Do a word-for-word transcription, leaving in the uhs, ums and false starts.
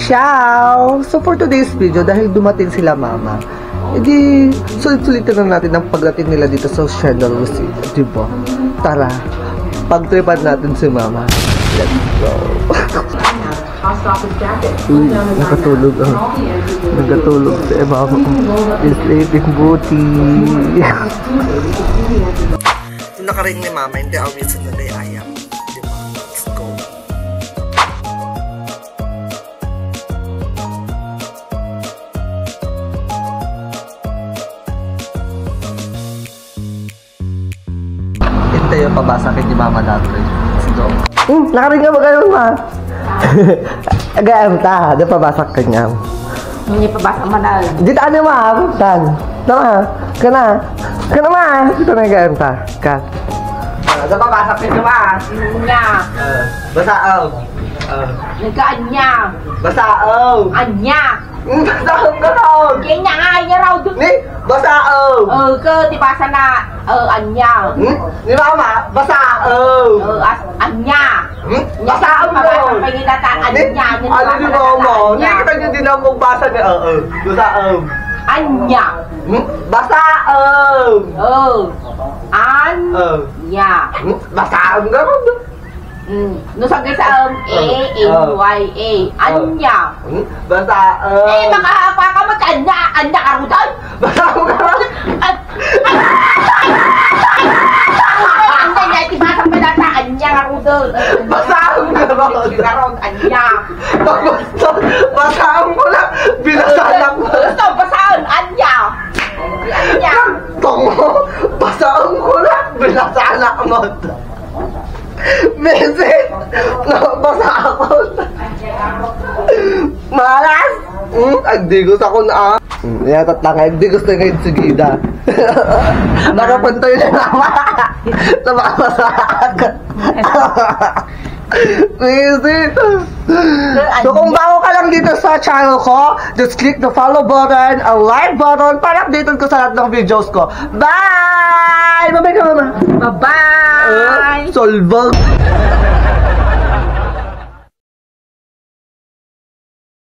Ciao! So for today's video, dahil dumating sila mama, edi sulit-sulitan na natin ang pagdating nila dito sa General City, di ba? Tara, pagtripan natin si mama. Let's go! Uy, nakatulog ang, nakatulog si mama. Sleeping Beauty. Nakaring ni mama, hindi ako minsan na ayam. Di ba? Let's go. Ito yung pabasa kay ni Mama dati. Let's go. Hmm, nakaring nga ba kayo, ma? Agayam ta, di pabasa ka niya. Hindi pabasa man na. Di tayo, ma, tan. Tama, kana. Kana, ma. Ito na agayam ta. Ka. Ah, sa pabasa kay ni ma. Nya. Ah, basa, oh. Ah. Nagkaanya. Basa, oh. Anya. Hmm, basa, oh, basa, oh. Kanya nga, anya raw doon. Ni, basa, oh. Oh, ko, di basa na, oh, anya. Hmm? Ni mama, basa, oh. Oh, as, anya. Hmm? Basa, oh, Pabasa no. Kayo na ta, Ni, anya, ni ano ni basa na mama? Ni, anya. Kita nyo din ang magbasa ni, oh, oh. Basa, oh. Anya. Hmm? Basa, oh. Oh. An. Oh. Nya. Hmm? Basa, oh, ganun. Mm. No, sa kita, um, A, A, Y, A. Anya. Hmm? Basta, um, Eh, makahapa ka mo, anya, anya ka rin doon. Basta, um, An-, an-, anya, anya, iti basa pa data, anya ka rin doon. Basta, um, Anya ka rin, anya. Basta, basta, um, ko na, binasanak mo. Gusto, basaan, anya. Anya. Tongo, basta, um, ko na, binasanak mo. Visit! Nabasa ako. Malas! Hmm, agdigos ako na, ah. Hmm, yata tanga, agdigos na ngayon si Gida. Nakapuntoy na naman. Nabasa ako. Visit! So, kung bago ka lang dito sa channel ko, just click the follow button, a like button, para updated ko sa lahat ng videos ko. Bye! Bye-bye ka, mama. Bye-bye! Uh, solvag.